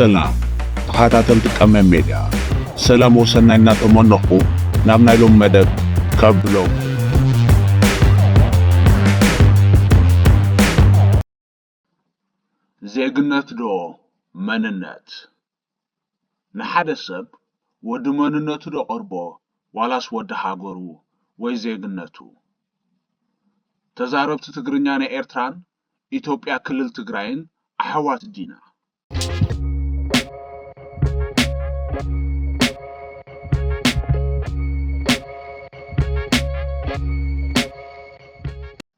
ሰላም ተኸታተልቲ ቀመም ሜድያ፣ ሰላም ወሰናይ እናተመነኹ ናብ ናይ ሎም መደብ ከብሎ። ዜግነት ዶ መንነት? ንሓደ ሰብ ወዲ መንነቱ ዶ ቀርቦ ዋላስ ወዲ ሃገሩ ወይ ዜግነቱ? ተዛረብቲ ትግርኛ ናይ ኤርትራን ኢትዮጵያ ክልል ትግራይን ኣሕዋት ዲና?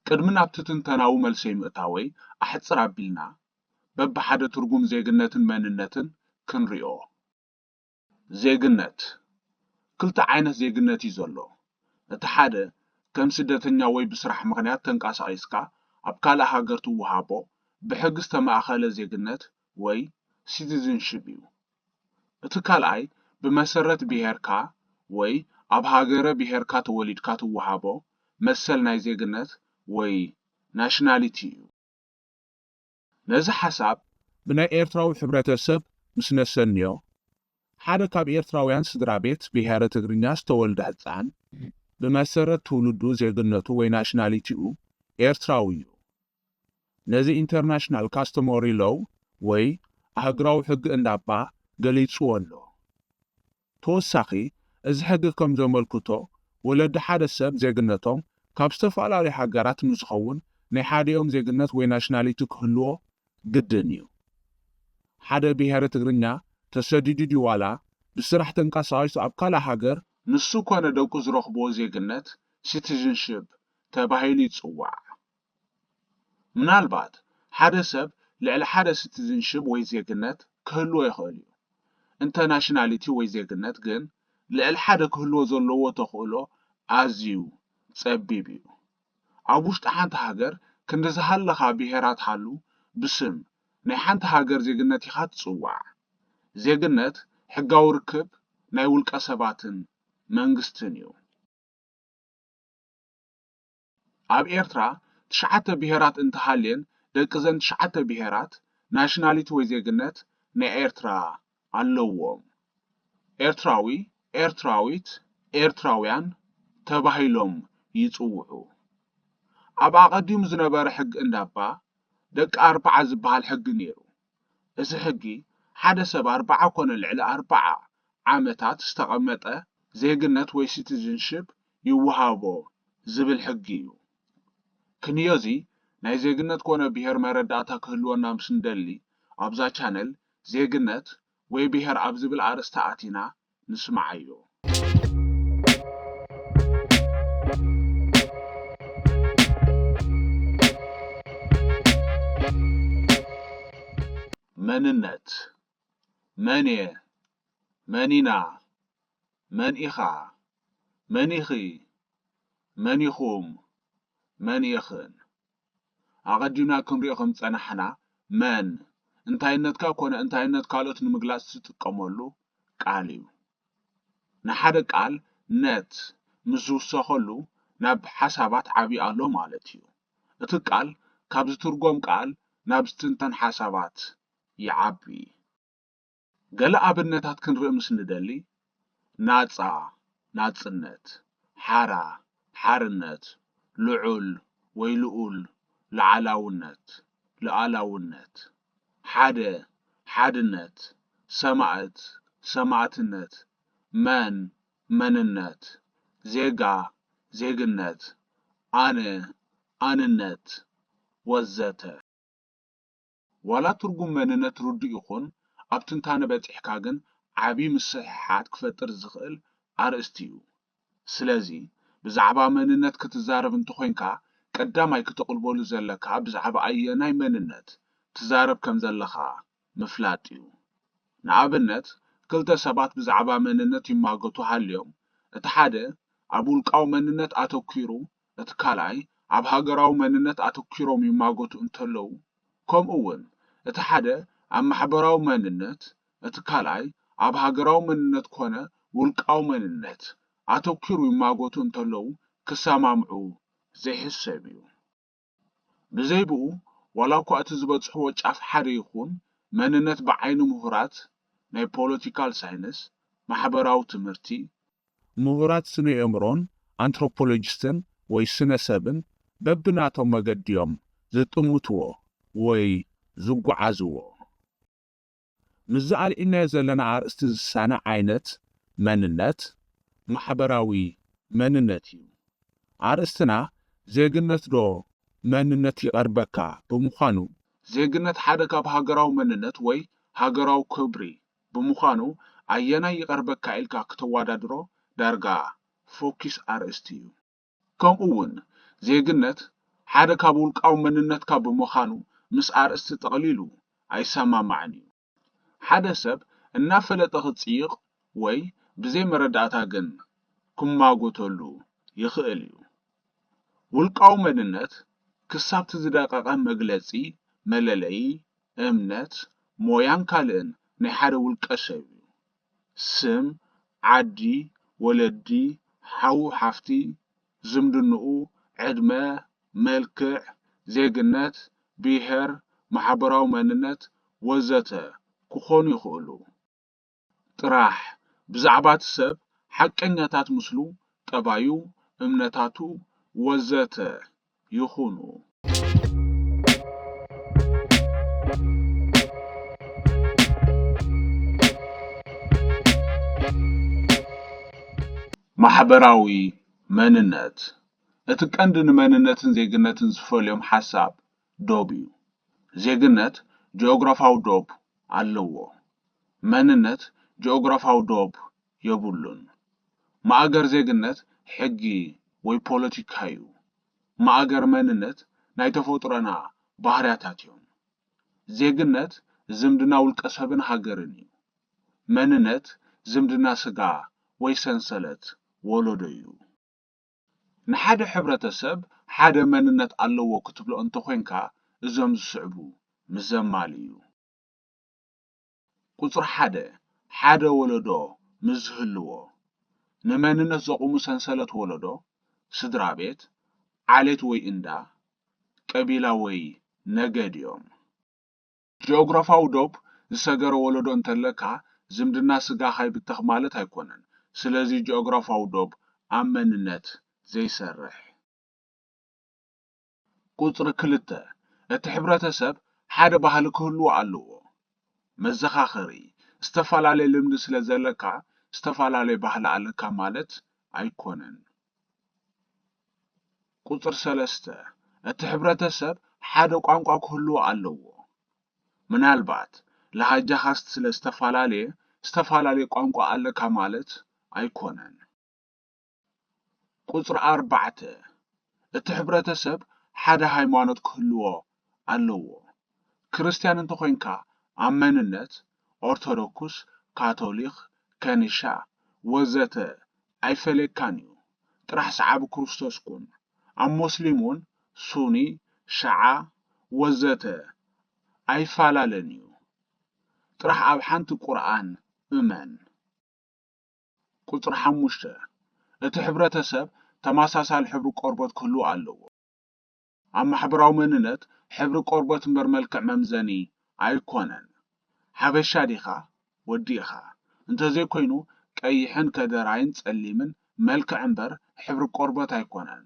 ቅድሚ ናብቲ ትንተናዊ መልሰይ ምእታወይ ኣሕጽር ኣቢልና በብሓደ ትርጉም ዜግነትን መንነትን ክንሪኦ። ዜግነት። ክልተ ዓይነት ዜግነት እዩ ዘሎ። እቲ ሓደ ከም ስደተኛ ወይ ብስራሕ ምኽንያት ተንቀሳቒስካ ኣብ ካልእ ሃገር ትወሃቦ ብሕጊ ዝተማእኸለ ዜግነት ወይ ሲቲዝንሺፕ እዩ። እቲ ካልኣይ ብመሰረት ብሄርካ ወይ ኣብ ሃገረ ብሄርካ ተወሊድካ ትወሃቦ መሰል ናይ ዜግነት ወይ ናሽናሊቲ እዩ። ነዚ ሓሳብ ብናይ ኤርትራዊ ሕብረተሰብ ምስ ነሰንዮ፣ ሓደ ካብ ኤርትራውያን ስድራ ቤት ብሄረ ትግርኛ ዝተወልደ ህጻን ብመሰረት ትውልዱ ዜግነቱ ወይ ናሽናሊቲኡ ኤርትራዊ እዩ። ነዚ ኢንተርናሽናል ካስተሞሪ ሎው ወይ ኣህግራዊ ሕጊ እንዳባ ገሊጽዎ ኣሎ። ተወሳኺ፣ እዚ ሕጊ ከም ዘመልክቶ፣ ወለዲ ሓደ ሰብ ዜግነቶም ካብ ዝተፈላለዩ ሃገራት ንዝኸውን ናይ ሓዲኦም ዜግነት ወይ ናሽናሊቲ ክህልዎ ግድን እዩ። ሓደ ብሄረ ትግርኛ ተሰዲዱ ድዩ ዋላ ብስራሕ ተንቀሳቒሱ ኣብ ካልእ ሃገር፣ ንሱ ኮነ ደቁ ዝረኽብዎ ዜግነት ሲቲዝንሺፕ ተባሂሉ ይጽዋዕ። ምናልባት ሓደ ሰብ ልዕሊ ሓደ ሲቲዝንሺፕ ወይ ዜግነት ክህልዎ ይኽእል እዩ። እንተ ናሽናሊቲ ወይ ዜግነት ግን ልዕሊ ሓደ ክህልዎ ዘለዎ ተኽእሎ ኣዝዩ ጸቢብ እዩ። ኣብ ውሽጢ ሓንቲ ሃገር ክንዲ ዝሃለኻ ብሄራት ሃሉ፣ ብስም ናይ ሓንቲ ሃገር ዜግነት ኢኻ ትጽዋዕ። ዜግነት ሕጋዊ ርክብ ናይ ውልቀ ሰባትን መንግስትን እዩ። ኣብ ኤርትራ ትሽዓተ ብሄራት እንተሃልየን፣ ደቂ ዘን ትሽዓተ ብሄራት ናሽናሊቲ ወይ ዜግነት ናይ ኤርትራ ኣለዎም። ኤርትራዊ፣ ኤርትራዊት፣ ኤርትራውያን ተባሂሎም ይጽውዑ። ኣብ ኣቐዲሙ ዝነበረ ሕጊ እንዳባ ደቂ ኣርብዓ ዝበሃል ሕጊ ነይሩ። እዚ ሕጊ ሓደ ሰብ ኣርብዓ ኮነ ልዕሊ ኣርብዓ ዓመታት ዝተቐመጠ ዜግነት ወይ ሲቲዝንሺፕ ይወሃቦ ዝብል ሕጊ እዩ። ክንዮዚ ናይ ዜግነት ኮነ ብሄር መረዳእታ ክህልወና ምስ ንደሊ ኣብዛ ቻነል ዜግነት ወይ ብሄር ኣብ ዝብል ኣርእስቲ ኣቲና ንስምዓዮ። መንነት። መን እየ? መን ኢና? መን ኢኻ? መን ኢኺ? መን ኢኹም? መን ኢኽን? ኣቐዲምና ክንሪኦ ከም ዝጸናሕና፣ መን፣ እንታይነትካ ኮነ እንታይነት ካልኦት ንምግላጽ ትጥቀመሉ ቃል እዩ። ንሓደ ቃል ነት ምስ ዝውሰኸሉ ናብ ሓሳባት ዓቢ ኣሎ ማለት እዩ። እቲ ቃል ካብ ዝትርጎም ቃል ናብ ዝትንተን ሓሳባት ይዓቢ። ገለ ኣብነታት ክንርኢ ምስ ንደሊ፣ ናጻ፣ ናጽነት፣ ሓራ፣ ሓርነት፣ ልዑል ወይ ልኡል፣ ልዓላውነት፣ ልኣላውነት፣ ሓደ፣ ሓድነት፣ ሰማእት፣ ሰማእትነት፣ መን፣ መንነት፣ ዜጋ፣ ዜግነት፣ ኣነ፣ ኣንነት፣ ወዘተ። ዋላ ትርጉም መንነት ርዱእ ይኹን፣ ኣብ ትንታነ በጺሕካ ግን ዓቢ ምስሕሓት ክፈጥር ዝኽእል ኣርእስቲ እዩ። ስለዚ፣ ብዛዕባ መንነት ክትዛረብ እንተኾይንካ፣ ቀዳማይ ክተቕልበሉ ዘለካ ብዛዕባ ኣየናይ መንነት ትዛረብ ከም ዘለኻ ምፍላጥ እዩ። ንኣብነት፣ ክልተ ሰባት ብዛዕባ መንነት ይማገቱ ሃልዮም፣ እቲ ሓደ ኣብ ውልቃዊ መንነት ኣተኲሩ፣ እቲ ካልኣይ ኣብ ሃገራዊ መንነት ኣተኲሮም ይማገቱ እንተለዉ፣ ከምኡ እውን እቲ ሓደ ኣብ ማሕበራዊ መንነት፣ እቲ ካልኣይ ኣብ ሃገራዊ መንነት ኮነ ውልቃዊ መንነት ኣተኲሩ ይማገቱ እንተለዉ ክሰማምዑ ዘይሕሰብ እዩ። ብዘይ ብኡ፣ ዋላ እኳ እቲ ዝበጽሕዎ ጫፍ ሓደ ይኹን፣ መንነት ብዓይኒ ምሁራት ናይ ፖለቲካል ሳይንስ፣ ማሕበራዊ ትምህርቲ፣ ምሁራት ስነ ኣእምሮን ኣንትሮፖሎጂስትን ወይ ስነ ሰብን በብናቶም መገዲ እዮም ዝጥምትዎ ወይ ዝጓዓዝዎ። ምስዚ ኣልዒልናዮ ዘለና ኣርእስቲ ዝሳነ ዓይነት መንነት ማሕበራዊ መንነት እዩ። ኣርእስትና ዜግነት ዶ መንነት ይቐርበካ ብምዃኑ፣ ዜግነት ሓደ ካብ ሃገራዊ መንነት ወይ ሃገራዊ ክብሪ ብምዃኑ ኣየናይ ይቐርበካ ኢልካ ክተወዳድሮ ዳርጋ ፎኪስ ኣርእስቲ እዩ። ከምኡ እውን ዜግነት ሓደ ካብ ውልቃዊ መንነትካ ብምዃኑ ምስ ኣርእስቲ ጠቕሊሉ ኣይሰማማዕን እዩ። ሓደ ሰብ እናፈለጠ ክጽይቕ ወይ ብዘይ መረዳእታ ግን ክማጎተሉ ይኽእል እዩ። ውልቃዊ መንነት ክሳብቲ ዝደቐቐ መግለጺ መለለዪ፣ እምነት፣ ሞያን ካልእን ናይ ሓደ ውልቀ ሰብ እዩ። ስም፣ ዓዲ፣ ወለዲ፣ ሓው፣ ሓፍቲ፣ ዝምድንኡ፣ ዕድመ፣ መልክዕ፣ ዜግነት፣ ብሄር፣ ማሕበራዊ መንነት ወዘተ ክኾኑ ይኽእሉ። ጥራሕ ብዛዕባ እቲ ሰብ ሓቀኛታት ምስሉ፣ ጠባዩ፣ እምነታቱ ወዘተ ይኹኑ። ማሕበራዊ መንነት። እቲ ቀንዲ ንመንነትን ዜግነትን ዝፈልዮም ሓሳብ ዶብ እዩ። ዜግነት ጂኦግራፋዊ ዶብ ኣለዎ። መንነት ጂኦግራፋዊ ዶብ የብሉን። ማእገር ዜግነት ሕጊ ወይ ፖለቲካ እዩ። ማእገር መንነት ናይ ተፈጥሮና ባህርያታት እዮም። ዜግነት ዝምድና ውልቀ ሰብን ሃገርን እዩ። መንነት ዝምድና ስጋ ወይ ሰንሰለት ወለዶ እዩ። ንሓደ ሕብረተሰብ ሓደ መንነት ኣለዎ ክትብሎ እንተኾይንካ እዞም ዝስዕቡ ምዘማል እዩ። ቁጽሪ ሓደ፣ ሓደ ወለዶ ምስ ዝህልዎ፣ ንመንነት ዘቑሙ ሰንሰለት ወለዶ፣ ስድራ ቤት፣ ዓሌት ወይ እንዳ፣ ቀቢላ ወይ ነገድ እዮም። ጂኦግራፋዊ ዶብ ዝሰገረ ወለዶ እንተለካ ዝምድና ስጋኻ ይብተኽ ማለት ኣይኮነን። ስለዚ ጂኦግራፋዊ ዶብ ኣብ መንነት ዘይሰርሕ። ቁጽሪ ክልተ፣ እቲ ሕብረተሰብ ሓደ ባህሊ ክህልዎ ኣለዎ። መዘኻኸሪ፣ ዝተፈላለየ ልምዲ ስለ ዘለካ ዝተፈላለየ ባህሊ ኣለካ ማለት ኣይኮነን። ቁጽሪ ሰለስተ፣ እቲ ሕብረተሰብ ሓደ ቋንቋ ክህልዎ ኣለዎ። ምናልባት ለሃጃኻ ስለ ዝተፈላለየ፣ ዝተፈላለየ ቋንቋ ኣለካ ማለት ኣይኮነን። ቁጽሪ ኣርባዕተ፣ እቲ ሕብረተሰብ ሓደ ሃይማኖት ክህልዎ ኣለዎ። ክርስትያን እንተኾይንካ ኣብ መንነት ኦርቶዶክስ፣ ካቶሊኽ፣ ከኒሻ ወዘተ ኣይፈለየካን እዩ። ጥራሕ ሰዓቢ ክርስቶስ ኩን። ኣብ ሞስሊም እውን ሱኒ፣ ሸዓ ወዘተ ኣይፈላለን እዩ። ጥራሕ ኣብ ሓንቲ ቁርኣን እመን። ቁጽሪ ሓሙሽተ፣ እቲ ሕብረተሰብ ተመሳሳሊ ሕብሪ ቆርበት ክህልዎ ኣለዎ። ኣብ ማሕበራዊ መንነት ሕብሪ ቆርበት እምበር መልክዕ መምዘኒ ኣይኮነን። ሓበሻ ዲኻ ወዲ ኢኻ? እንተዘይኮይኑ ቀይሕን ከደራይን ጸሊምን መልክዕ እምበር ሕብሪ ቆርበት ኣይኮነን።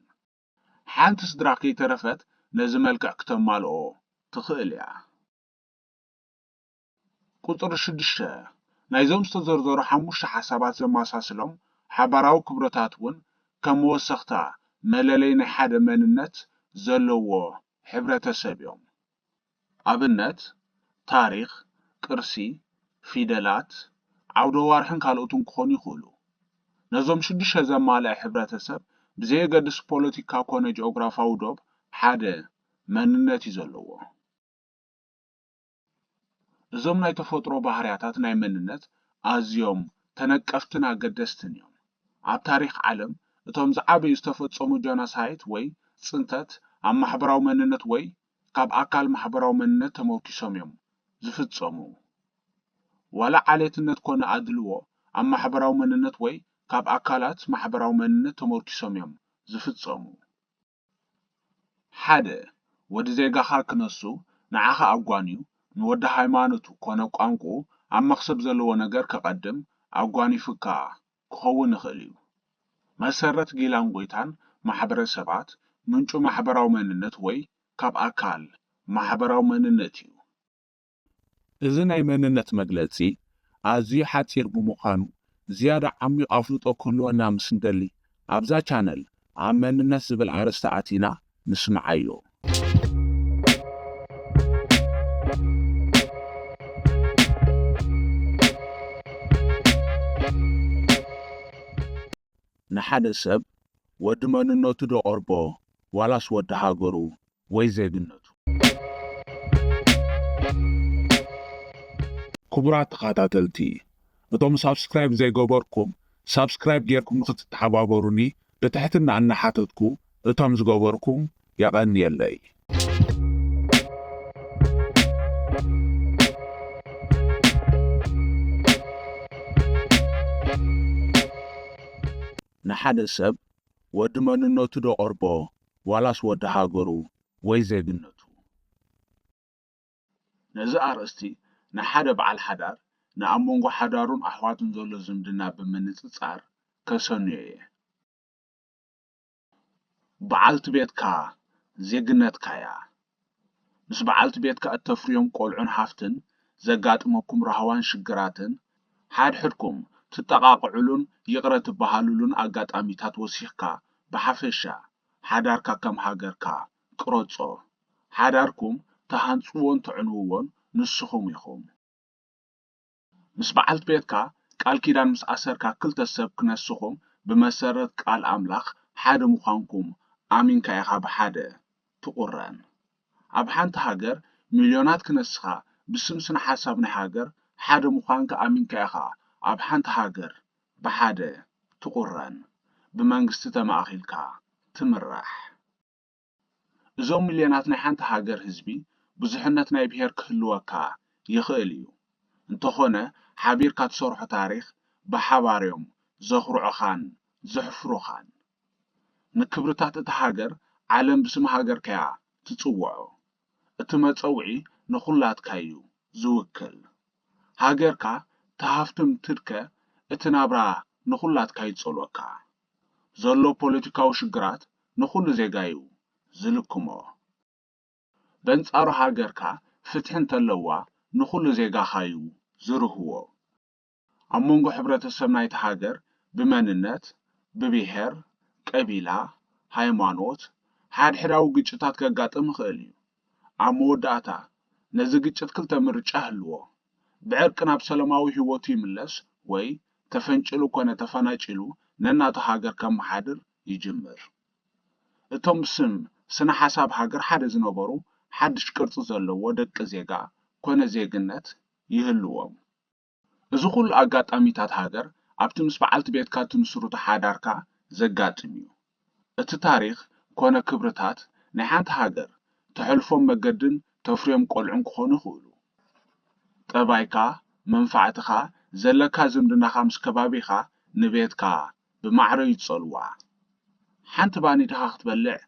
ሓንቲ ስድራ ከይተረፈት ነዚ መልክዕ ክተማልኦ ትኽእል እያ። ቁጽሪ ሽዱሽተ፣ ናይዞም ዝተዘርዘሩ ሓሙሽተ ሓሳባት ዘመሳስሎም ሓባራዊ ክብረታት እውን ከም መወሰኽታ መለለይ ናይ ሓደ መንነት ዘለዎ ሕብረተሰብ እዮም። ኣብነት፣ ታሪኽ፣ ቅርሲ፣ ፊደላት፣ ዓውደ ዋርሕን ካልኦትን ክኾኑ ይኽእሉ። ነዞም ሽዱሽተ ዘማልአ ሕብረተሰብ ብዘየገድስ ፖለቲካ ኮነ ጂኦግራፋዊ ዶብ ሓደ መንነት እዩ ዘለዎ። እዞም ናይ ተፈጥሮ ባህርያታት ናይ መንነት ኣዝዮም ተነቀፍትን ኣገደስትን እዮም። ኣብ ታሪኽ ዓለም እቶም ዝዓበዩ ዝተፈጸሙ ጀኖሳይት ወይ ጽንተት ኣብ ማሕበራዊ መንነት ወይ ካብ ኣካል ማሕበራዊ መንነት ተመርኪሶም እዮም ዝፍጸሙ። ዋላ ዓሌትነት ኮነ ኣድልዎ ኣብ ማሕበራዊ መንነት ወይ ካብ ኣካላት ማሕበራዊ መንነት ተመርኪሶም እዮም ዝፍጸሙ። ሓደ፣ ወዲ ዜጋኻ ክነሱ ንዓኻ ኣጓንዩ ንወዲ ሃይማኖቱ ኮነ ቋንቁኡ ኣብ መኽሰብ ዘለዎ ነገር ከቐድም ኣጓኒፉካ ክኸውን ይኽእል እዩ። መሰረት ጊላን ጎይታን ማሕበረሰባት ምንጩ ማሕበራዊ መንነት ወይ ካብ ኣካል ማሕበራዊ መንነት እዩ። እዚ ናይ መንነት መግለጺ ኣዝዩ ሓጺር ብምዃኑ ዝያዳ ዓሚቕ ኣፍልጦ ክህልወና ምስ እንደሊ ኣብዛ ቻነል ኣብ መንነት ዝብል ኣርእስቲ ኣቲና ንስምዓዮ። ንሓደ ሰብ ወዲ መንነቱ ዶ ቐርቦ ዋላስ ወዲ ሃገሩ ወይ ዜግነቱ? ክቡራት ተኸታተልቲ፣ እቶም ሳብስክራይብ ዘይገበርኩም ሳብስክራይብ ጌርኩም ንኽትተሓባበሩኒ ብትሕትና እናሓተትኩ፣ እቶም ዝገበርኩም የቐንየለይ። ንሓደ ሰብ ወዲ መንነቱ ዶ ቐርቦ ዋላስ ወዲ ሃገሩ ወይ ዜግነቱ? ነዚ ኣርእስቲ ንሓደ በዓል ሓዳር ንኣብ መንጎ ሓዳሩን ኣሕዋቱን ዘሎ ዝምድና ብምንጽጻር ከሰንዮ እየ። በዓልቲ ቤትካ ዜግነትካ እያ። ምስ በዓልቲ ቤትካ እተፍርዮም ቆልዑን ሃፍትን፣ ዘጋጥመኩም ራህዋን ሽግራትን፣ ሓድሕድኩም ትጠቓቕዕሉን ይቕረ ትበሃሉሉን ኣጋጣሚታት ወሲኽካ ብሓፈሻ ሓዳርካ ከም ሃገርካ ቅረጾ። ሓዳርኩም ትሃንጽዎን ተዕንውዎን ንስኹም ኢኹም። ምስ በዓልቲ ቤትካ ቃል ኪዳን ምስ ኣሰርካ ክልተ ሰብ ክነስኹም ብመሰረት ቃል ኣምላኽ ሓደ ምዃንኩም ኣሚንካ ኢኻ ብሓደ ትቑረን። ኣብ ሓንቲ ሃገር ሚልዮናት ክነስኻ ብስም ስነ ሓሳብ ናይ ሃገር ሓደ ምዃንካ ኣሚንካ ኢኻ ኣብ ሓንቲ ሃገር ብሓደ ትቑረን። ብመንግስቲ ተማእኺልካ ትምራሕ። እዞም ሚልዮናት ናይ ሓንቲ ሃገር ህዝቢ ብዙሕነት ናይ ብሄር ክህልወካ ይኽእል እዩ። እንተኾነ ሓቢርካ ትሰርሖ ታሪኽ ብሓባር እዮም ዘኹርዑኻን ዘሕፍሩኻን። ንክብርታት እታ ሃገር ዓለም ብስም ሃገርካ'ያ ትጽውዖ። እቲ መጸውዒ ንኹላትካ'ዩ ዝውክል። ሃገርካ ትሃፍትም ትድከ እቲ ናብራ ንኹላትካ ይጸልወካ። ዘሎ ፖለቲካዊ ሽግራት ንኹሉ ዜጋ'ዩ ዝልክሞ። በንጻሩ ሃገርካ ፍትሒ እንተለዋ ንኹሉ ዜጋኻ'ዩ ዝርህዎ። ኣብ መንጎ ሕብረተሰብ ናይታ ሃገር ብመንነት፣ ብብሄር፣ ቀቢላ፣ ሃይማኖት፣ ሓድሕዳዊ ግጭታት ከጋጥም ይኽእል እዩ። ኣብ መወዳእታ ነዚ ግጭት ክልተ ምርጫ ይህልዎ። ብዕርቂ ናብ ሰላማዊ ህይወቱ ይምለስ ወይ ተፈንጭሉ ኮነ ተፈናጪሉ ነናቱ ሃገር ከመሓድር ይጅምር። እቶም ብስም ስነ ሓሳብ ሃገር ሓደ ዝነበሩ ሓድሽ ቅርጺ ዘለዎ ደቂ ዜጋ ኮነ ዜግነት ይህልዎም። እዚ ኩሉ ኣጋጣሚታት ሃገር ኣብቲ ምስ በዓልቲ ቤትካ እትምስርቶ ሓዳርካ ዘጋጥም እዩ። እቲ ታሪኽ ኮነ ክብርታት ናይ ሓንቲ ሃገር ተሕልፎም መገድን ተፍርዮም ቆልዑን ክኾኑ ይኽእሉ። ጠባይካ፣ መንፋዕትኻ፣ ዘለካ ዝምድናኻ ምስ ከባቢኻ ንቤትካ ብማዕረ እዩ ዝጸልዋ። ሓንቲ ባኒ ድኻ ክትበልዕ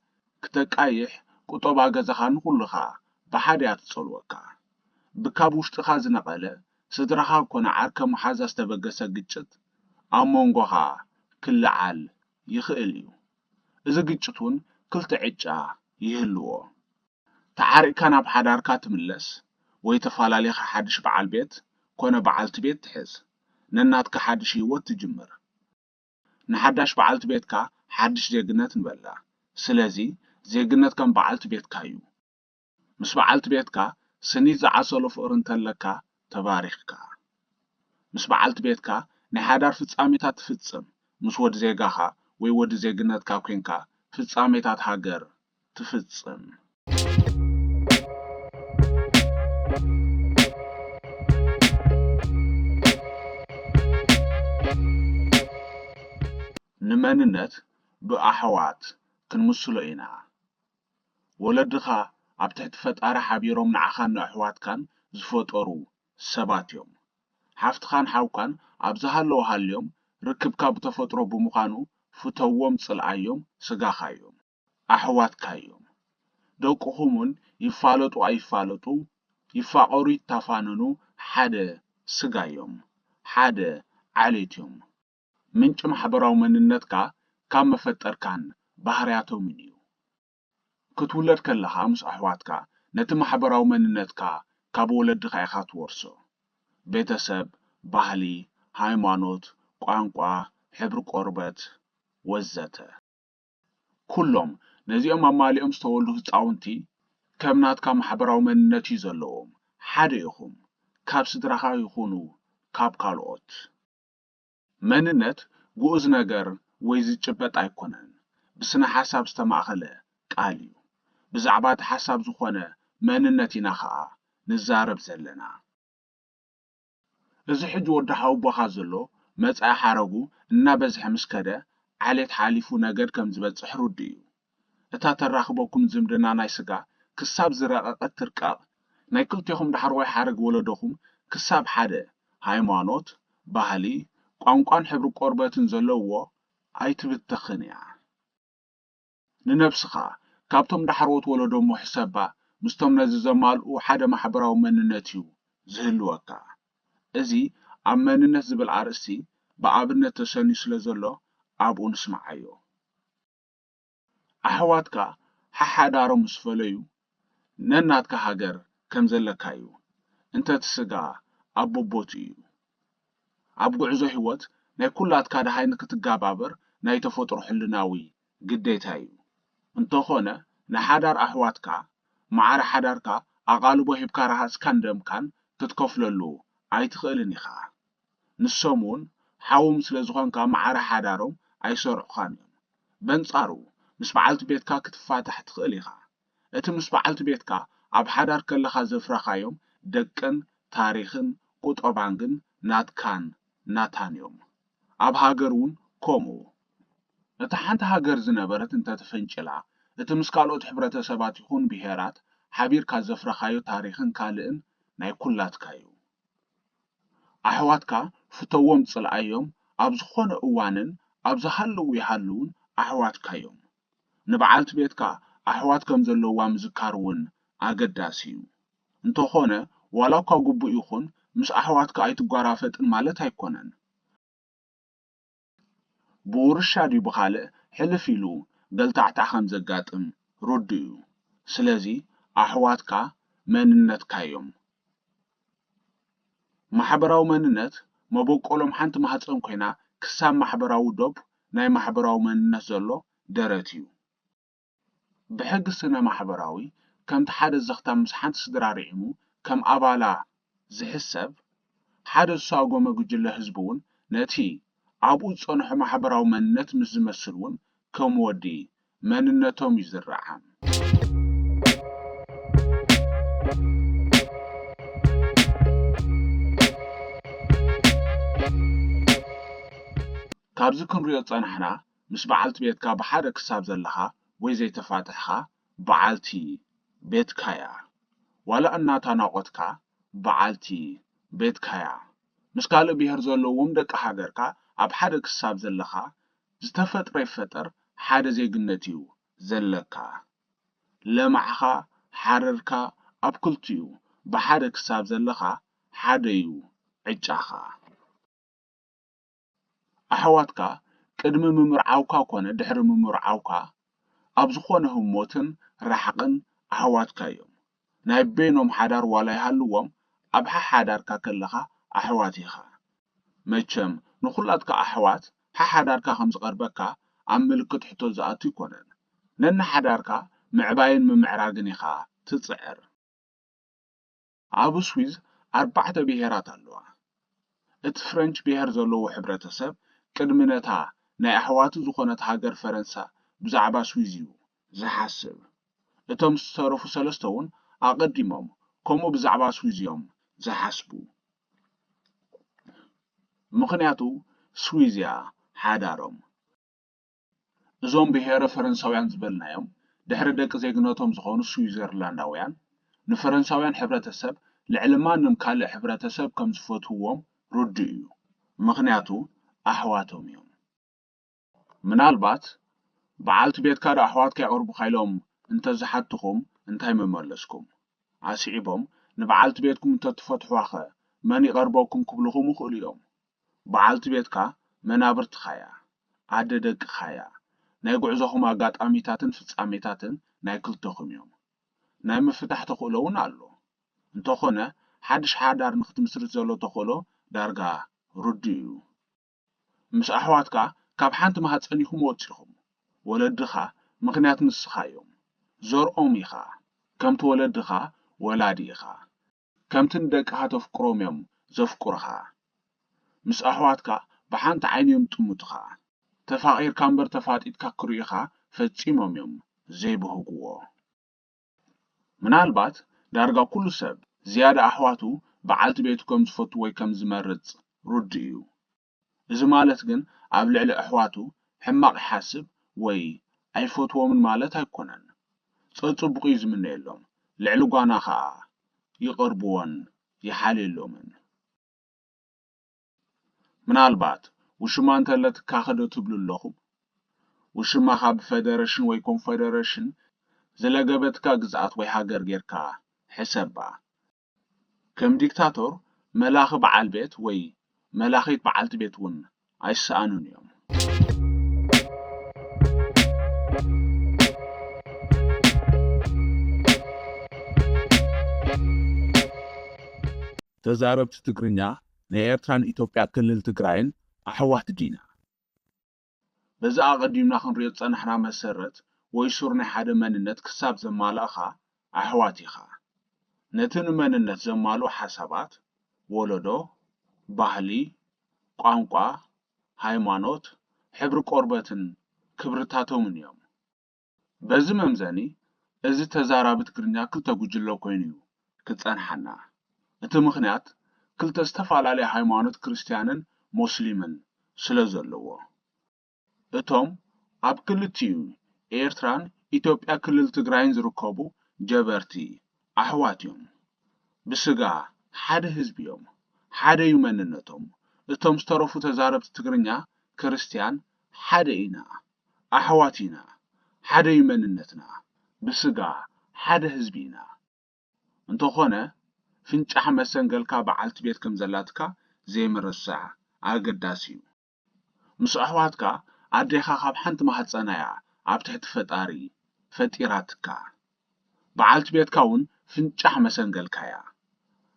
ክተቃይሕ ቁጠባ ገዛኻ ንኹልኻ ብሓደ እያ ትጸልወካ። ብካብ ውሽጥኻ ዝነቐለ ስድራኻ ኮነ ዓርከ መሓዛ ዝተበገሰ ግጭት ኣብ መንጎኻ ክለዓል ይኽእል እዩ። እዚ ግጭት እውን ክልተ ዕጫ ይህልዎ። ተዓሪቕካ ናብ ሓዳርካ ትምለስ ወይ ተፈላሊኻ ሓድሽ በዓል ቤት ኮነ በዓልቲ ቤት ትሕዝ። ነናትካ ሓድሽ ህይወት ትጅምር። ንሓዳሽ በዓልቲ ቤትካ ሓድሽ ዜግነት ንበላ። ስለዚ ዜግነት ከም በዓልቲ ቤትካ እዩ። ምስ በዓልቲ ቤትካ ስኒት ዝዓሰሎ ፍቕሪ እንተለካ ተባሪኽካ። ምስ በዓልቲ ቤትካ ናይ ሓዳር ፍጻሜታት ትፍጽም። ምስ ወዲ ዜጋኻ ወይ ወዲ ዜግነትካ ኮንካ ፍጻሜታት ሃገር ትፍጽም። ንመንነት ብኣሕዋት ክንምስሎ ኢና። ወለድኻ ኣብ ትሕቲ ፈጣሪ ሓቢሮም ንዓኻን ንኣሕዋትካን ዝፈጠሩ ሰባት እዮም። ሓፍትኻን ሓውካን ኣብ ዝሃለዉ ሃልዮም ርክብካ ብተፈጥሮ ብምዃኑ ፍተዎም ጽልኣዮም፣ ስጋኻ እዮም። ኣሕዋትካ እዮም። ደቅኹም እውን ይፋለጡ ኣይፋለጡ ይፋቐሩ ይተፋነኑ ሓደ ስጋ እዮም፣ ሓደ ዓሌት እዮም። ምንጪ ማሕበራዊ መንነትካ ካብ መፈጠርካን ባህርያቶምን እዩ። ክትውለድ ከለኻ ምስ ኣሕዋትካ ነቲ ማሕበራዊ መንነትካ ካብ ወለድኻ ኢኻ ትወርሶ። ቤተሰብ፣ ባህሊ፣ ሃይማኖት፣ ቋንቋ፣ ሕብሪ ቆርበት ወዘተ። ኩሎም ነዚኦም ኣማሊኦም ዝተወልዱ ህጻውንቲ ከም ናትካ ማሕበራዊ መንነት እዩ ዘለዎም። ሓደ ኢኹም፣ ካብ ስድራኻ ይኹኑ ካብ ካልኦት። መንነት ግኡዝ ነገር ወይ ዝጭበጥ ኣይኮነን። ብስነ ሓሳብ ዝተማእኸለ ቃል እዩ። ብዛዕባ እቲ ሓሳብ ዝኾነ መንነት ኢና ኸኣ ንዛረብ ዘለና። እዚ ሕጂ ወዲ ሓወቦኻ ዘሎ መጻኢ ሓረጉ እናበዝሐ ምስ ከደ ዓሌት ሓሊፉ ነገድ ከም ዝበጽሕ ርዱእ እዩ። እታ ተራኽበኩም ዝምድና ናይ ስጋ ክሳብ ዝረቐቐት ትርቀቕ፣ ናይ ክልቴኹም ዳሕረዋይ ሓረግ ወለዶኹም ክሳብ ሓደ ሃይማኖት፣ ባህሊ፣ ቋንቋን ሕብሪ ቆርበትን ዘለዎ ኣይትብተኽን እያ። ንነብስኻ ካብቶም ዳሕረዎት ወለዶ እሞ ሕሰባ፣ ምስቶም ነዚ ዘማልኡ ሓደ ማሕበራዊ መንነት እዩ ዝህልወካ። እዚ ኣብ መንነት ዝብል ኣርእስቲ ብኣብነት ተሰንዩ ስለ ዘሎ ኣብኡ ንስምዓዮ። ኣሕዋትካ ሓሓዳሮም ምስ ፈለዩ ነናትካ ሃገር ከም ዘለካ እዩ። እንተ እቲ ስጋ ኣብ ቦቦቱ እዩ። ኣብ ጉዕዞ ህይወት ናይ ኩላትካ ደሃይ ንክትጋባበር ናይ ተፈጥሮ ሕልናዊ ግዴታ እዩ። እንተኾነ ንሓዳር ኣሕዋትካ ማዕረ ሓዳርካ ኣቓልቦ ሂብካ ረሃጽካን ደምካን ክትከፍለሉ ኣይትኽእልን ኢኻ። ንሶም እውን ሓዎም ስለ ዝኾንካ ማዕረ ሓዳሮም ኣይሰርዑኻን እዮም። በንጻሩ ምስ በዓልቲ ቤትካ ክትፋታሕ ትኽእል ኢኻ። እቲ ምስ በዓልቲ ቤትካ ኣብ ሓዳር ከለኻ ዘፍረኻዮም ደቅን ታሪኽን ቁጠባን ግን ናትካን ናታን እዮም። ኣብ ሃገር እውን ከምኡ። እታ ሓንቲ ሃገር ዝነበረት እንተተፈንጭላ፣ እቲ ምስ ካልኦት ሕብረተሰባት ይኹን ብሄራት ሓቢርካ ዘፍረኻዮ ታሪኽን ካልእን ናይ ኩላትካ እዩ። ኣሕዋትካ ፍተዎም ጽልኣዮም፣ ኣብ ዝኾነ እዋንን ኣብ ዝሃለዉ ይሃልዉን ኣሕዋትካ እዮም። ንበዓልቲ ቤትካ ኣሕዋት ከም ዘለዋ ምዝካር እውን ኣገዳሲ እዩ። እንተኾነ ዋላ እኳ ግቡእ ይኹን ምስ ኣሕዋትካ ኣይትጓራፈጥን ማለት ኣይኮነን። ብውርሻ ድዩ ብኻልእ ሕልፍ ኢሉ ገልታዕታዕ ከም ዘጋጥም ርዱእ እዩ። ስለዚ ኣሕዋትካ መንነትካ እዮም። ማሕበራዊ መንነት መበቆሎም ሓንቲ ማህፀን ኮይና ክሳብ ማሕበራዊ ዶብ ናይ ማሕበራዊ መንነት ዘሎ ደረት እዩ። ብሕጊ ስነ ማሕበራዊ ከምቲ ሓደ ዘኽታም ምስ ሓንቲ ስድራ ርዒሙ ከም ኣባላ ዝሕሰብ ሓደ ዝሳጎመ ጉጅለ ህዝቢ እውን ነቲ ኣብኡ ዝፀንሖ ማሕበራዊ መንነት ምስ ዝመስል እውን ከም ወዲ መንነቶም እዩ ዝረዓም። ካብዚ ክንሪኦ ዝጸናሕና ምስ በዓልቲ ቤትካ ብሓደ ክሳብ ዘለኻ ወይ ዘይተፋተሕኻ በዓልቲ ቤትካ'ያ። ዋላ እናተናቖትካ በዓልቲ ቤትካ'ያ። ምስ ካልእ ብሄር ዘለዎም ደቂ ሃገርካ ኣብ ሓደ ክሳብ ዘለኻ ዝተፈጥረ ይፈጠር ሓደ ዜግነት እዩ ዘለካ። ለማዕኻ ሓረርካ ኣብ ክልቲኡ ብሓደ ክሳብ ዘለኻ ሓደ'ዩ ዕጫኻ። ኣሕዋትካ ቅድሚ ምምርዓውካ ኮነ ድሕሪ ምምርዓውካ ኣብ ዝኾነ ህሞትን ራሕቕን ኣሕዋትካ እዮም። ናይ በይኖም ሓዳር ዋላ ይሃልዎም ኣብ ሓሓዳርካ ከለኻ ኣሕዋት ኢኻ። መቸም ንኹላትካ ኣሕዋት ሓሓዳርካ ከም ዝቐርበካ ኣብ ምልክት ሕቶ ዝኣቱ ኣይኮነን። ነንሓዳርካ ምዕባይን ምምዕራግን ኢኻ ትጽዕር። ኣብ ስዊዝ ኣርባዕተ ብሄራት ኣለዋ። እቲ ፍረንች ብሄር ዘለዎ ሕብረተሰብ ቅድሚ ነታ ናይ ኣሕዋቱ ዝኾነት ሃገር ፈረንሳ ብዛዕባ ስዊዝ እዩ ዝሓስብ። እቶም ዝተረፉ ሰለስተ እውን ኣቐዲሞም ከምኡ ብዛዕባ ስዊዝ እዮም ዝሓስቡ። ምኽንያቱ ስዊዝ እያ ሓዳሮም። እዞም ብሄረ ፈረንሳውያን ዝበልናዮም ድሕሪ ደቂ ዜግነቶም ዝኾኑ ስዊዘርላንዳውያን ንፈረንሳውያን ሕብረተሰብ ልዕሊ ማንም ካልእ ሕብረተሰብ ከም ዝፈትውዎም ርዱእ እዩ። ምኽንያቱ ኣሕዋቶም እዮም። ምናልባት በዓልቲ ቤትካ ዶ ኣሕዋትካ የቕርቡኻ ኢሎም እንተዝሓትኹም እንታይ ምመለስኩም? ኣስዒቦም ንበዓልቲ ቤትኩም እንተትፈትሑዋኸ መን ይቐርበኩም ክብልኹም ይኽእሉ እዮም። በዓልቲ ቤትካ መናብርትኻያ፣ ኣደ ደቅኻያ። ናይ ጉዕዞኹም ኣጋጣሚታትን ፍጻሜታትን ናይ ክልተኹም እዮም። ናይ ምፍታሕ ተኽእሎ እውን ኣሎ። እንተኾነ ሓድሽ ሓዳር ንክትምስርት ዘሎ ተኽእሎ ዳርጋ ርዱእ እዩ። ምስ ኣሕዋትካ ካብ ሓንቲ ማህፀን ኢኹም ወፂኹም። ወለድኻ ምኽንያት ንስኻ እዮም። ዘርኦም ኢኻ። ከምቲ ወለድኻ ወላዲ ኢኻ። ከምቲ ንደቅኻ ተፍቅሮም እዮም ዘፍቅሩኻ። ምስ ኣሕዋትካ ብሓንቲ ዓይኒ እዮም ጥምቱኻ። ተፋቒርካ እምበር ተፋጢጥካ ክርእዩኻ ፈጺሞም እዮም ዘይብህግዎ። ምናልባት ዳርጋ ኩሉ ሰብ ዝያዳ ኣሕዋቱ በዓልቲ ቤቱ ከም ዝፈቱ ወይ ከም ዝመርጽ ርዱእ እዩ። እዚ ማለት ግን ኣብ ልዕሊ ኣሕዋቱ ሕማቕ ይሓስብ ወይ ኣይፈትዎምን ማለት ኣይኮነን። ጸጽቡቑ እዩ ዝምነየሎም፣ ልዕሊ ጓና ኸኣ ይቐርብዎን ይሓልየሎምን። ምናልባት ውሽማ እንተለትካኸ ዶ ትብሉ ኣለኹም? ውሽማኻ ብፈደረሽን ወይ ኮንፈደረሽን ዝለገበትካ ግዝኣት ወይ ሃገር ጌርካ ሕሰባ። ከም ዲክታቶር መላኺ በዓል ቤት ወይ መላኺት በዓልቲ ቤት እውን ኣይሰኣኑን እዮም። ተዛረብቲ ትግርኛ ናይ ኤርትራን ኢትዮጵያ ክልል ትግራይን ኣሕዋት ዲና? በዚ ኣቐዲምና ክንሪኦ ዝጸናሕና መሰረት ወይ ሱር ናይ ሓደ መንነት ክሳብ ዘማላእኻ ኣሕዋት ኢኻ። ነቲ ንመንነት ዘማልኡ ሓሳባት፣ ወለዶ፣ ባህሊ፣ ቋንቋ፣ ሃይማኖት፣ ሕብሪ ቆርበትን ክብርታቶምን እዮም። በዚ መምዘኒ፣ እዚ ተዛራቢ ትግርኛ ክልተ ጉጅለ ኮይኑ እዩ ክጸንሓና። እቲ ምኽንያት፣ ክልተ ዝተፈላለየ ሃይማኖት ክርስትያንን ሞስሊምን ስለ ዘለዎ። እቶም ኣብ ክልቲኡ ኤርትራን ኢትዮጵያ ክልል ትግራይን ዝርከቡ ጀበርቲ ኣሕዋት እዮም። ብስጋ ሓደ ህዝቢ እዮም። ሓደ እዩ መንነቶም። እቶም ዝተረፉ ተዛረብቲ ትግርኛ ክርስትያን ሓደ ኢና፣ ኣሕዋት ኢና፣ ሓደ እዩ መንነትና፣ ብስጋ ሓደ ህዝቢ ኢና። እንተኾነ፣ ፍንጫሕ መሰንገልካ በዓልቲ ቤት ከም ዘላትካ ዘይምርሳዕ ኣገዳሲ እዩ። ምስ ኣሕዋትካ ኣዴኻ ካብ ሓንቲ ማህጸና እያ ኣብ ትሕቲ ፈጣሪ ፈጢራትካ። በዓልቲ ቤትካ እውን ፍንጫሕ መሰንገልካ እያ።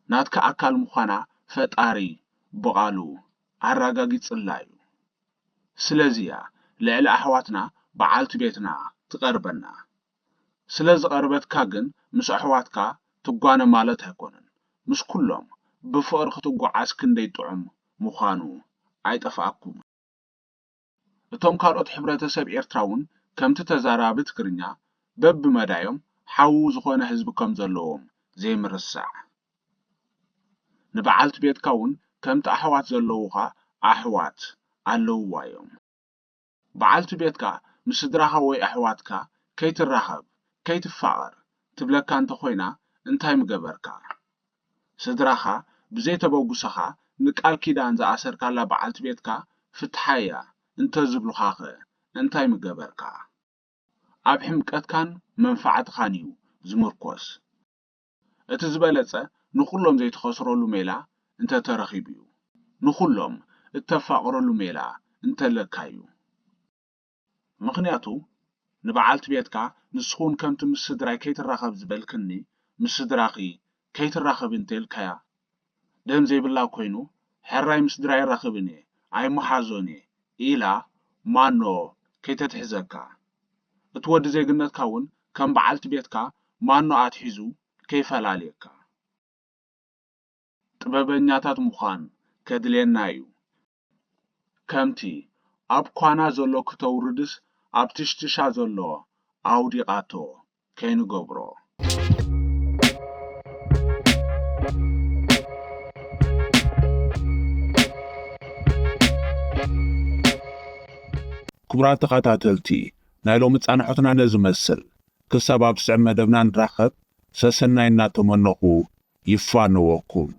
ናትካ ኣካል ምዃና ፈጣሪ ብቓሉ ኣረጋጊጽላ እዩ። ስለዚ እያ ልዕሊ ኣሕዋትና በዓልቲ ቤትና ትቐርበና። ስለ ዝቐርበትካ ግን ምስ ኣሕዋትካ ትጓነ ማለት ኣይኮነን። ምስ ኩሎም ብፍቕሪ ክትጓዓዝ ክንደይ ጥዑም ምዃኑ ኣይጠፍኣኩምን። እቶም ካልኦት ሕብረተሰብ ኤርትራ እውን ከምቲ ተዛራቢ ትግርኛ በብመዳዮም ሓዉ ዝኾነ ህዝቢ ከም ዘለዎም ዘይምርሳዕ። ንበዓልቲ ቤትካ እውን ከምቲ ኣሕዋት ዘለዉኻ ኣሕዋት ኣለውዋ እዮም። በዓልቲ ቤትካ ምስ ስድራኻ ወይ ኣሕዋትካ ከይትራኸብ፣ ከይትፋቐር ትብለካ እንተኾይና እንታይ ምገበርካ? ስድራኻ ብዘይተበጉሰኻ ንቃል ኪዳን ዝኣሰርካላ በዓልቲ ቤትካ ፍትሓያ እንተዝብሉኻኸ እንታይ ምገበርካ? ኣብ ሕምቀትካን መንፋዕትኻን እዩ ዝምርኮስ። እቲ ዝበለጸ ንኹሎም ዘይትኸስረሉ ሜላ እንተተረኺቡ እዩ። ንኹሎም እተፋቕረሉ ሜላ እንተለካ እዩ። ምኽንያቱ ንበዓልቲ ቤትካ ንስኹን ከምቲ ምስ ስድራይ ከይትራኸብ ዝበልክኒ ምስ ስድራኺ ከይትራኸቢ እንተኢልካያ ደም ዘይብላ ኮይኑ፣ ሕራይ ምስ ድራይ ራኽብን እየ፣ ኣይመሓዞን እየ ኢላ ማኖ ከይተትሕዘካ። እቲ ወዲ ዜግነትካ እውን ከም በዓልቲ ቤትካ ማኖ ኣትሒዙ ከይፈላልየካ። ጥበበኛታት ምዃን ከድልየና እዩ። ከምቲ ኣብ ኳና ዘሎ ክተውርድስ ኣብ ትሽትሻ ዘሎ ኣውዲቓቶ ከይንገብሮ። ክቡራት ተኸታተልቲ፣ ናይ ሎሚ ጻንሖትና ነዚ መስል። ክሳብ ኣብ ስዕብ መደብና ንራኸብ፣ ሰሰናይ እናተመነኹ ይፋነወኩም።